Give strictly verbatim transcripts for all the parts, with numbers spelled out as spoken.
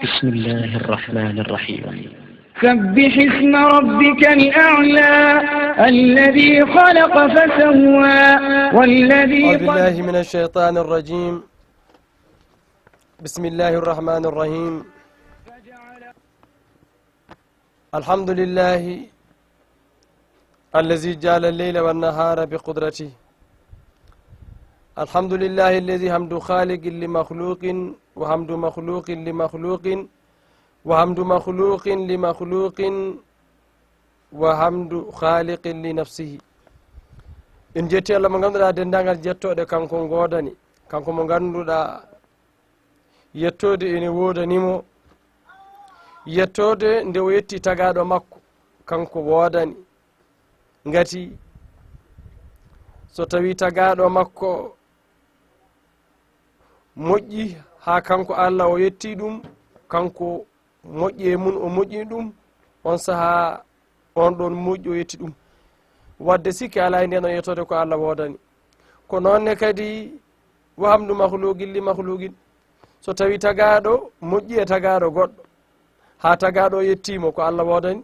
بسم الله الرحمن الرحيم. سبح اسم ربك الأعلى الذي خلق فسوى والذي أعوذ بالله من الشيطان الرجيم. بسم الله الرحمن الرحيم. الحمد لله الذي جعل الليل والنهار بقدرته. الحمد لله الذي حمد خالق لمخلوق وحمد مخلوق لمخلوق وحمد مخلوق لمخلوق وحمد خالق لنفسه. En jetti Allah mo ngannduɗaa denndaangal jettooɗe kanko ngoodani, kanko mo ngannduɗaa yettoode ene woodani mo, yettoode nde o yetti tagaaɗo makko, kanko woodani. Ngati so tawii tagaaɗo makko moƴƴi haa kanko Allah o yetti ɗum, kanko moƴƴi e mum o moƴƴini ɗum, on sahaa on ɗon moƴƴi o yetti ɗum. Wadde sikke alaa e ndeen o yettoode ko Allah woodani. Ko noon ne kadi wa hamdu makhluqin li makhluqin. So tawii tagaaɗo moƴƴi e tagaaɗo goɗɗo, haa tagaaɗo yettii mo ko Allah woodani,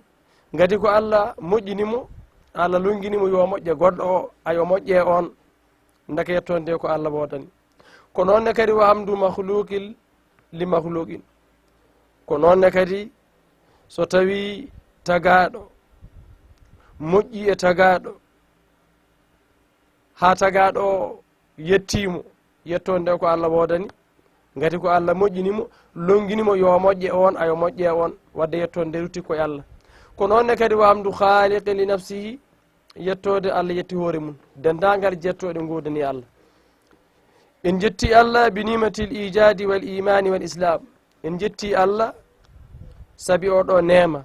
ngati ko Allah moƴƴini mo, Allah lonngini mo yo moƴƴe goɗɗo o, ay o moƴƴe on. Ndeke yettoonde ko Allah woodani. Ko noon ne kadi wa hamdu makhluqin li makhluqin. Ko noon ne kadi so tawii tagaaɗo moƴƴi e tagaaɗo, haa tagaaɗo o yettii mo, yettoonde ko Allah woodani, ngati ko Allah moƴƴini mo, lonngini mo yo moƴƴe on, ayo moƴƴe on, wadde yettoonde rutti ko e Allah. Ko noon ne kadi wa hamdu khaliqin li nafsihi, yettoode Allah yetti hoore mum, denndaangal jettooɗe ngoodani Allah. En njetti Allah bi nimatil ijaadi wal imaani wal islaam. En njetti Allah sabi oo ɗoo neema,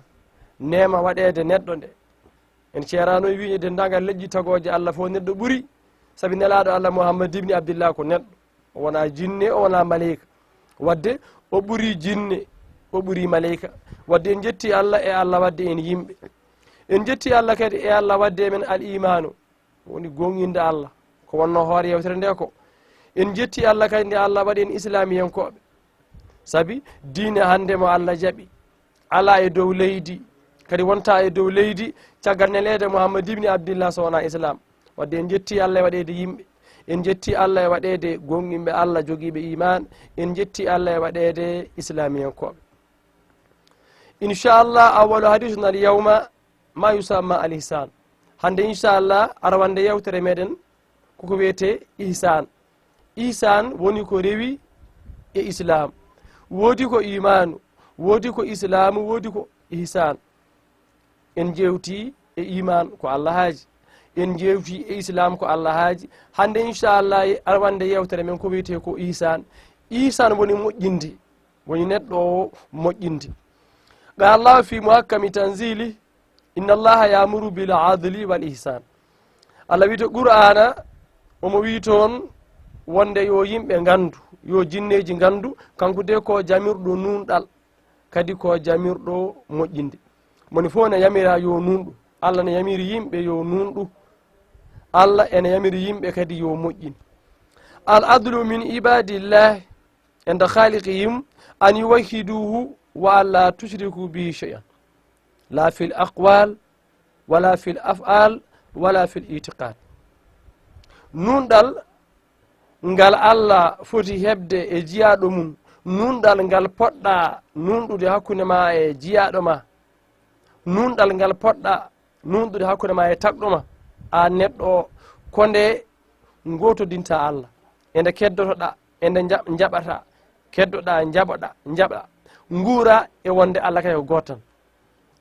neema waɗeede neɗɗo nde. En ceeraano e wiide denndaangal leƴƴi tagooje Allah fof neɗɗo ɓuri, sabi nelaaɗo Allah Muhammad ibni Abdillah ko neɗɗo. O wonaa jinne, o wonaa maleyka. Wadde o ɓuri jinne, o ɓuri maleyka. Wadde en njetti Allah e Allah wadde en yimɓe. En njetti Allah kadi e Allah wadde e men al imaanu, woni gooŋɗinde Allah, ko wonnoo hoore yewtere nde ko. En njetti Allah kadi nde Allah waɗi en islaamiyankooɓe. Sabi diine hannde mo Allah jaɓi, alaa e dow leydi, kadi wontaa e dow leydi caggal neleede Muhammad ibni Abdillah so wonaa Islaam. Wadde en njetti Allah e waɗeede yimɓe, en njetti Allah e waɗeede gooŋɗinɓe Allah jogiiɓe iimaan, en njetti Allah e waɗeede islaamiyankooɓe. Inchallah, awwalu hadisuna al yawma ma yusamma al ihsan. Hannde inchallah arwande yewtere meɗen koko wiyetee ihsan. Ihsan woni ko rewi e islaam. Woodi ko imaanu, woodi ko islaamu, woodi ko ihsan. En njeewtii e imaan ko Allah haaji, en njeewtii e islaam ko Allah haaji. Hannde inchallah arwande yewtere men ko wiyetee ko ihsan. Ihsan woni moƴƴinde, woni neɗɗo o moƴƴinde. Qala Allahu fi muhakkami tanzili, inna Allaha ya'muru bil adli wal ihsan. Allah wii to Qur'aana, omo wii toon wonde yo yimɓe nganndu, yo jinneeji nganndu, kanko de ko jamirɗo nuunɗal, kadi ko jamirɗo moƴƴinde. Moni fof ne yamira yo nuunɗu. Allah ne yamiri yimɓe yo nuunɗu. Allah ene yamiri yimɓe kadi yo moƴƴin. Al adlu min ibadillah inda khaliqihim an yuwahhiduhu wa an la tushriku bihi shay'an, la fil aqwal wala fil af'al wala fil itiqad. Nuunɗal ngal Allah foti heɓde e jiyaaɗo mum, nuunɗal ngal poɗɗa nuunɗude hakkunde ma e jiyaaɗo ma, nuunɗal ngal poɗɗa nuunɗude hakkunde ma e tagɗo ma, aan neɗɗo o, ko nde ngootodinta Allah, e nde keddotoɗa, e nde nja-, njaɓata, keddoɗa, njaɓoɗa, njaɓa, nguura e wonde Allah kay ko gooto tan.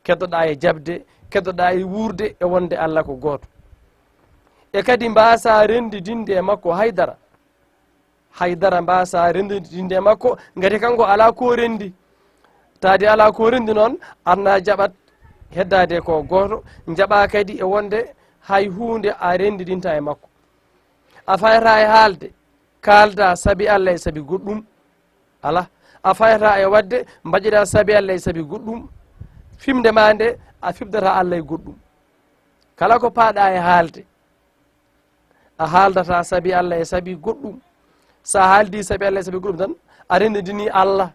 Keddoɗa e jaɓde, keddoɗa e wuurde e wonde Allah ko gooto. E kadi mbaasa renndidinde e makko hay dara. Hay dara mbaasa renndidinde e makko, ngati kanko alaa ko renndi. Taade alaa ko renndi noon, arna jaɓat heddaade ko gooto, njaɓa kadi e wonde hay huunde a renndidinta e makko. A fayata e haalde, kaalda sabi Allah e sabi goɗɗum. Alaa. A fayata e waɗde, mbaɗiraa sabi Allah e sabi goɗɗum. Fimde ma nde, a fiɓdata Allah e goɗɗum. Kala ko paaɗa e haalde, a haaldata sabi Allah e sabi goɗɗum. So a haaldi sabi Allah e sabi goɗɗum tan, a renndidini Allah.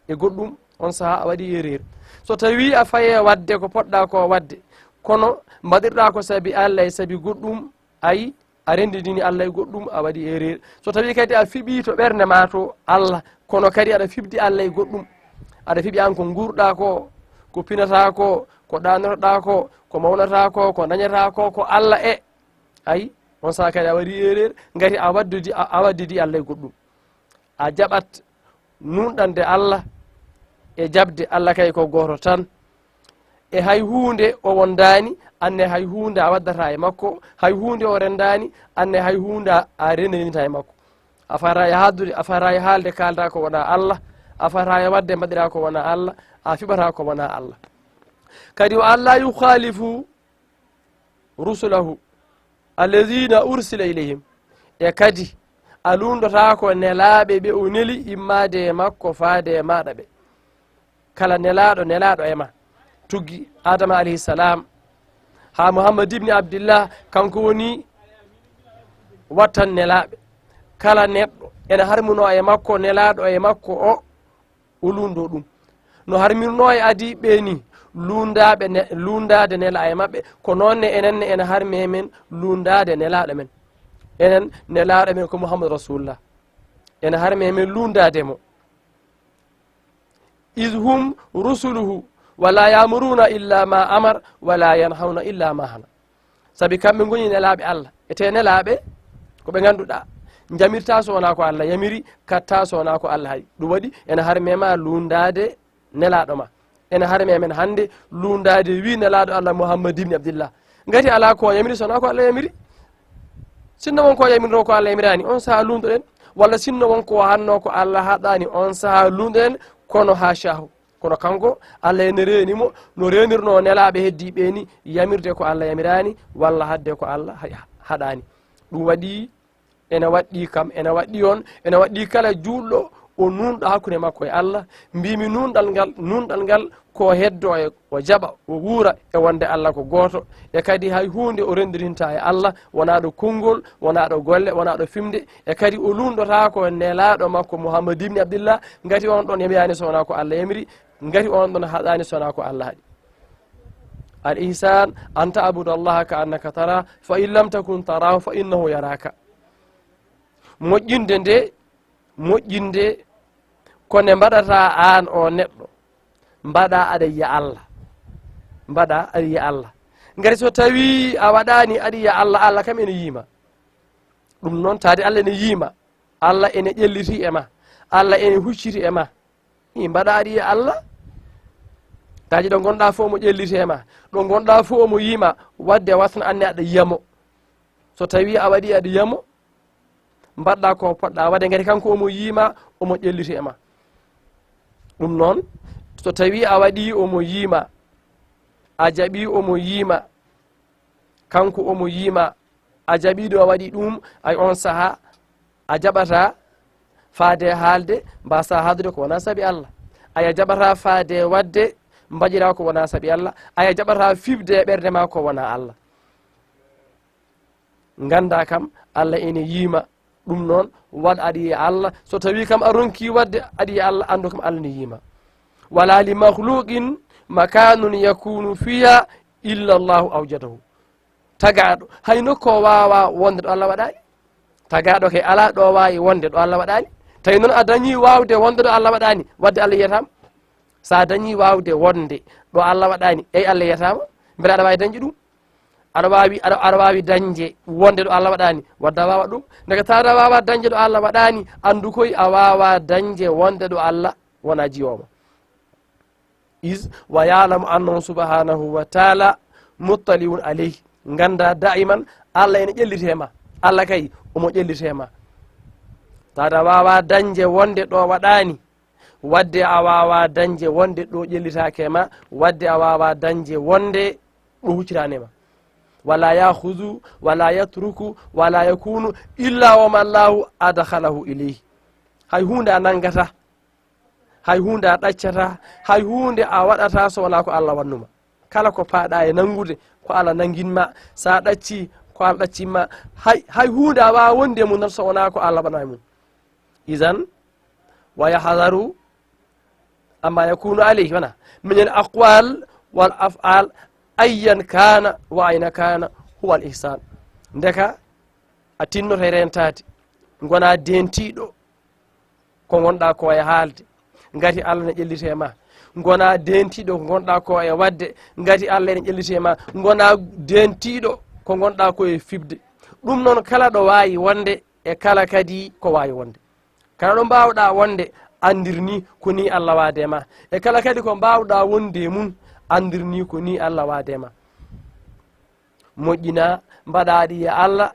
e goɗɗum, on saha a waɗi erreur. So tawi a faye waɗde ko poɗɗa ko waɗde, kono mbaɗirɗa ko sabi Allah e sabi goɗɗum, ayi, a renndidini Allah e goɗɗum, a waɗi erreur. So tawi kadi a fiɓi to ɓernde ma to Allah, kono kadi aɗa fiɓdi Allah e goɗɗum, aɗa fiɓi an ko nguurɗa ko, ko pinata ko, ko ɗanotoɗa ko, ko mawnata ko, ko dañata ko, ko Allah e, ayi, on saha kadi a waɗi erreur, ngati a waddidi, a, a waddidi Allah e goɗɗum. A jaɓat nunɗande Allah e jaɓde Allah kay ko gooto tan. E hay huunde o wondaani, anne hay huunde a waddata e makko, hay huunde o rendaani, anne hay huunde a rendininta e makko. A fata e haaldude, a fata e haalde kaalda ko wona Allah, a fata e waɗde mbaɗira ko wona Allah, a fiɓata ko wona Allah. Kadi wa alla yukhalifu rusulahu alladhina ursila ilayhim. E kadi a luundotaako nelaaɓe ɓe o neli immaade e makko faade e maaɗa ɓe. Kala nelaaɗo, nelaaɗo e ma, tuggi Adama alayhi salam haa Muhammad ibni Abdillah, kanko woni wattan nelaaɓe. Kala neɗɗo ena harmunoo e makko, nelaaɗo e makko o, o luundo ɗum. No harmirnoo e adiiɓe ɓe ni, luundaaɓe ne-, luundaade nela e maɓɓe, ko noon ne enen ne ena harmi e men luundaade nelaaɗo men. Enen nelaaɗo men ko Muhammadu Rasulullah. Ena harmi e men luundaade mo. Iz hum rusuluhu, wa la ya'muruna illa ma amar, wa la yanhauna illa ma hana. Sabi kamɓe ngoni nelaaɓe Allah. E te nelaaɓe, ko ɓe ngannduɗaa, njamirta so wonaa ko Allah yamiri, katta so wonaa ko Allah haɗi. Ɗum waɗi, ena harmi e ma luundaade nelaaɗo ma. Ena harmi e men hannde luundaade wi nelaaɗo Allah Muhammad ibni Abdillah. Ngati alaa ko yamiri so wonaa ko Allah yamiri. Sinno won ko yamirnoo ko Allah yamiraani, on saha luundoɗen. Walla sinno won ko hannoo ko Allah haɗaani, on saha luundoɗen, kono haashahu. Kono kanko, Allah ene reeni mo, no reenirnoo nelaaɓe heddiiɓe ni, yamirde ko Allah yamiraani, walla haɗde ko Allah ha-, haɗaani. Ɗum waɗi, ene waɗɗii kam, ene waɗɗii on, ene waɗɗii kala juulɗo, o nuunɗo hakkunde makko e Allah. Mbiimi nuunɗal ngal, nuunɗal ngal ko heddo e, o jaɓa, o wuura e wonde Allah ko gooto. E kadi hay huunde o renndirinta e Allah, wonaa ɗo konngol, wonaa ɗo golle, wonaa ɗo fimde. E kadi o luundotaako nelaaɗo makko Muhammad ibni Abdillah, ngati on ɗon yamiraani so wonaa ko Allah yamiri, ngati on ɗon haɗaani so wonaa ko Allah haɗi. Al ihsan an ta'budu Allaha ka annaka tara, fa in lam takun tarahu fa innahu yaraka. Moƴƴinde nde, moƴƴinde ko nde mbaɗata aan o neɗɗo, mbaɗa aɗa yiya Allah. Mbaɗa aɗa yiya Allah. Ngati so tawi a waɗaani aɗa yiya Allah, Allah kam ene yiima. Ɗum noon, taade Allah ene yiima, Allah ene ƴelliti e ma, Allah ene hucciti e ma. I mbaɗa aɗa yiya Allah. Taade ɗo ngonɗa fof omo ƴelliti e ma. Ɗo ngonɗa fof omo yiima, wadde wasna anne aɗa yiya mo. So tawi a waɗi aɗa yiya mo, mbaɗɗa ko poɗɗa waɗde, ngati kanko omo yiima, omo ƴelliti e ma. Ɗum noon, so tawi a waɗi omo yiima, a jaɓi omo yiima, kanko omo yiima, a jaɓi ɗo a waɗi ɗum, ay on saha a jaɓata faade haalde, mbasa haaldude ko wona sabi Allah. Ay a jaɓata faade waɗde mbaɗira ko wona sabi Allah. Ay a jaɓata fiɓde e ɓernde ma ko wona Allah. Ngannda kam, Allah ene yiima. Ɗum noon, waɗ aɗa yiya Allah. So tawi kam a ronki waɗde aɗa yiya Allah, anndu kam Allah ne yiima. Wala li makhluqin makanun yakunu fiha illa Allahu awjadahu. Tagaaɗo, hay nokku o waawa wonde ɗo Allah waɗaani. Tagaaɗo kay alaa ɗo waawi wonde ɗo Allah waɗaani. Tawi noon a dañi waawde wonde ɗo Allah waɗaani, wadde Allah yiyataama. So a dañi waawde wonde ɗo Allah waɗaani, ey Allah yiyataama. Mbele aɗa waawi dañde ɗum? Aɗa waawi, aɗa, aɗa waawi dañde wonde ɗo Allah waɗaani, wadde a waawa ɗum. Ndeke tawa aɗa waawa dañde ɗo Allah waɗaani, anndu koy a waawa dañde wonde ɗo Allah wona jiwoma. Is wa ya'lamu annahu subhanahu wa ta'ala muttali'un alayhi. Ngannda daiman Allah ene ƴelliti e ma. Allah kay omo ƴelliti e ma. Tawa aɗa waawa dañde wonde ɗo waɗaani, wadde a waawa dañde wonde ɗo ƴellitaake e ma, wadde a waawa dañde wonde ɗo huccitaani e ma. Wala ya'khudhu, wala yatruku, wala yakunu illa wa ma Allahu adkhalahu ilayhi. Hay huunde a nanngata, hay huunde a ɗaccata, hay huunde a waɗata so wonaa ko Allah wannuma. Kala ko paaɗa e nanngude, ko Allah nannginma, so a ɗacci, ko Allah ɗaccinma, hay, hay huunde a waawa wonde e mum tan so wonaa ko Allah waɗanma e mum. Idan, wa yahdaru Amma yakunu alayhi, wona, min al aqwal wal af'al, ayyan kana wa ayna kana, huwa al ihsan. Ndeka a tinnoto e rentaade, ngona dentiiɗo ko ngonɗa ko e haalde, ngati Allah ne ƴellite ma. Ngona dentiiɗo ko ngonɗa ko e waɗde, ngati Allah ene ƴellite ma. Ngona dentiiɗo ko ngonɗa ko e fiɓde. Ɗum noon, kala ɗo waawi wonde e kala kadi ko waawi wonde. Kala ɗo mbaawɗa wonde, anndir ni ko ni Allah waade ma. E kala kadi ko mbaawɗa wonde e mum, anndir ni ko ni Allah waade ma. Moƴƴina, mbaɗa aɗa yiya Allah,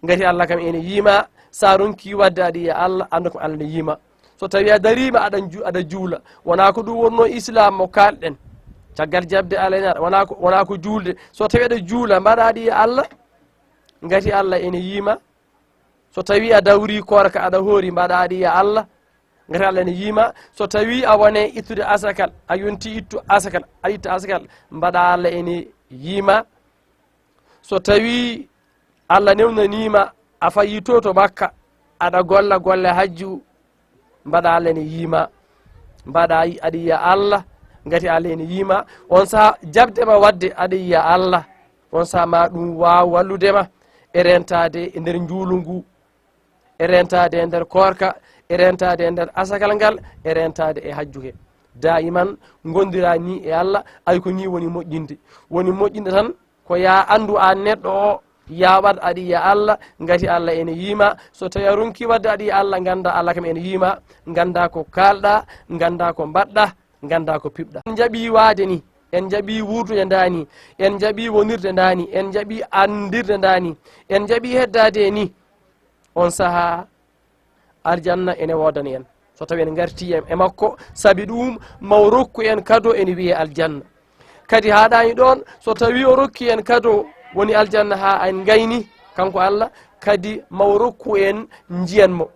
ngati Allah kam ene yiima. So a ronki waɗde aɗa yiya Allah, anndu kam Allah ne yiima. So tawi a dariima aɗa ju-, aɗa juula, wona ko ɗum wonno Islam mo kaalɗen, caggal jaɓde Allah ene, wona ko, wona ko juulde. So tawi aɗa juula, mbaɗa aɗa yiya Allah, ngati Allah ene yiima. So tawi a dawri koorka aɗa hoori, mbaɗa aɗa yiya Allah, ngati Allah ene yiima. So tawi a wone ittude asakal, a yonti ittu asakal, a itta asakal, mbaɗa Allah ene yiima. So tawi Allah newnaniima, a fayi to, to Makka, aɗa golla golle hajju, mbaɗa Allah ene yiima. Mbaɗa aɗa yiya Allah, ngati Allah ene yiima. On saha jaɓde ma waɗde aɗa yiya Allah, on saha ma ɗum waaw wallude ma e rentaade e nder njuulu ngu, e rentaade e nder koorka, e rentaade e nder asakal ngal, e rentaade e hajju he. Daiman ngondira ni e Allah, ay ko ni woni moƴƴinde. Woni moƴƴinde tan ko ya anndu aan neɗɗo o, ya waɗ aɗa yiya Allah, ngati Allah ene yiima. So tawi a ronki waɗde aɗa yiya Allah, ngannda Allah kam ene yiima, ngannda ko kaalɗa, ngannda ko mbaɗɗa, ngannda ko piɓɗa. En njaɓi waade ni, en njaɓi wuurdude ndaa ni, en njaɓi wonirde ndaa ni, en njaɓi anndirde ndaa ni, en njaɓi heddaade ni. On saha aljanna ene woodani en, so tawi en ngarti e, e makko, sabi ɗum maw rokku en kado ene wiye aljanna. Kadi haaɗaani ɗoon, so tawi o rokki en kado woni aljanna haa en ngayni, kanko Allah, kadi maw rokku en njiyan mo.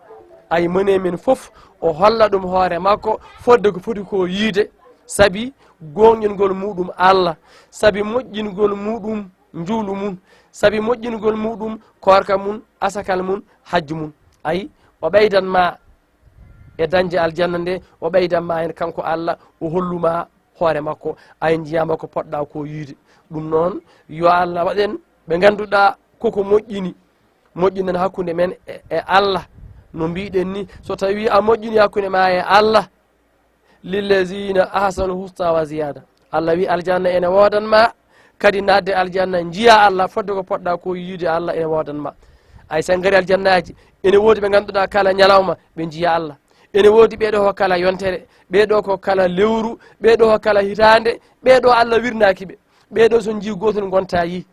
Ay mone men fof, o holla ɗum hoore makko, fodde ko foti ko yiide, sabi gooŋɗingol muɗum Allah, sabi moƴƴingol muɗum njuulu mum, sabi moƴƴingol muɗum koorka mum, asakal mum, hajju mum. Ay, o ɓeydan ma e dañde aljanna nde, o ɓeydan ma heen kanko Allah, o hollu ma hoore makko, ay njiya ma ko poɗɗa ko yiide. Ɗum noon, yo Allah waɗ en ɓe ngannduɗa koko moƴƴini, moƴƴinan hakkunde men e, e Allah. No mbiɗen ni, so tawi a moƴƴini hakkunde ma e Allah, lillazina ahsanu husna wa ziyada. Allah wi aljanna ene woodan ma, kadi naatde aljanna njiya Allah, fodde ko poɗɗa ko yiide Allah ene woodan ma. Ay, so en ngari aljannaji, ene woodi ɓe ngannduɗa kala ñalawma ɓe njiya Allah. Ene woodi ɓeeɗo ko kala yontere, ɓeeɗo ko kala lewru, ɓeeɗo ko kala hitaande, ɓeeɗo Allah wirnaaki ɓe. Ɓeeɗo so njii gootol ngonta yi.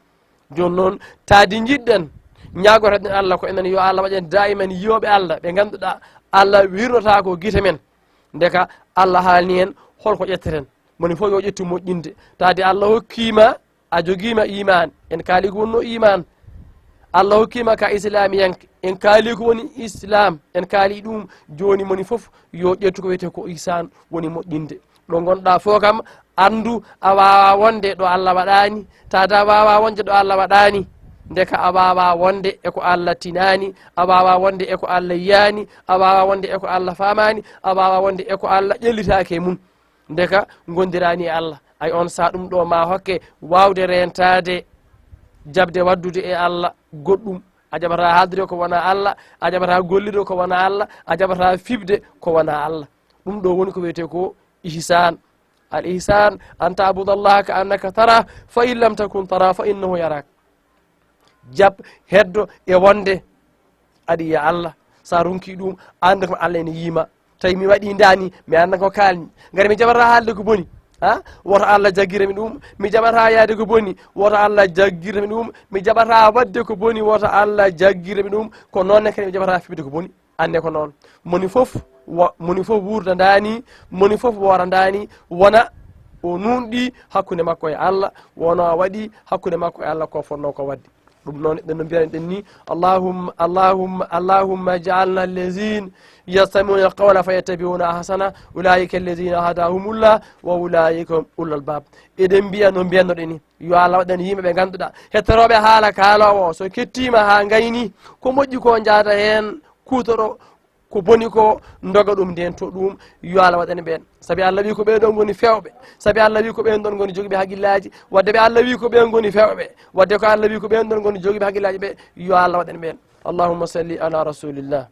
Jooni noon, taadi njiɗɗen, ñaagotoɗen Allah ko enen yo Allah waɗ en daiman yiyooɓe Allah, ɓe ngannduɗa Allah wirnota ko gite men. Ndeka Allah haalni en holko ƴetteten. Moni fof yo ƴettu moƴƴinde. Taadi Allah hokkiima, a jogiima iman. En kaali ko wonno iman. Allah hokkiima ka islamiyanke. En kaali ko woni islam. En kaali ɗum. Jooni moni fof yo ƴettu ko wiyetee ko ihsan, woni moƴƴinde. Ɗo ngonɗa fof kam, anndu a waawa wonde ɗo Allah waɗaani. Taada a waawa wonde ɗo Allah waɗaani. Ndeka a waawa wonde e ko Allah tinaani. A waawa wonde e ko Allah yiyaani. A waawa wonde e ko Allah faamaani. A waawa wonde e ko Allah ƴellitaake e mum. Ndeka ngondiraani e Allah. Ay, on saha ɗum ɗo ma hokke waawde rentaade, jaɓde waɗdude e Allah goɗɗum. A jaɓata haaldude ko wona Allah, a jaɓata gollude ko wona Allah, a jaɓata fiɓde ko wona Allah. Ɗum ɗo woni ko wiyetee ko ihsan. Al ihsan an ta'buda Allah ka annaka tara, fa in lam takun tara, fa innahu yarak. Jaɓ heddo e wonde aɗa yiya Allah. So a ronki ɗum, annda ko Allah ene yiima. Tawi mi waɗi ndani, mi annda ko kaalmi. Ngati mi jaɓata haalde ko boni. Ha? Woto Allah jaggira mi ɗum. Mi jaɓata yaade ko boni. Woto Allah jaggira mi ɗum. Mi jaɓata waɗde ko boni. Woto Allah jaggira mi ɗum. Ko noon ne kadi mi jaɓata fiɓde ko boni. Annde ko noon. Moni fof, wo-, moni fof wuurda ndani, moni fof woora ndani, wona o nuunɗi hakkunde makko e Allah, wona o waɗi hakkunde makko e Allah ko fotnoo ko waɗde. Ɗum noon, eɗen no mbiyaɗen ni, Allahumma, Allahumma, Allahumma ja'alna allazina yastami'una alqawla fayattabi'una ahsana, ulaika allazina hadahumullah, wa ulaika hum ulul albab. Eɗen mbiya no mbiyannoɗen ni, yo Allah waɗan yimɓe ɓe ngannduɗaa, hettorooɓe haala kaaloowo o, so kettiima haa ngayni, ko moƴƴi ko njaada heen, kuutoro, ko boni ko, ndoga ɗum, ndento ɗum, yo Allah waɗan ɓeen. Sabi Allah wi ko ɓee ɗoo ngoni feewɓe. Sabi Allah wi ko ɓeen ɗoon ngoni jogiiɓe haqillaaji. Wadde ɓe Allah wi ko ɓeen ngoni feewɓe. Wadde ko Allah wi ko ɓeen ɗoon ngoni jogiiɓe haqillaaji ɓe, yo Allah waɗan ɓeen. Allahumma salli ala rasulillah.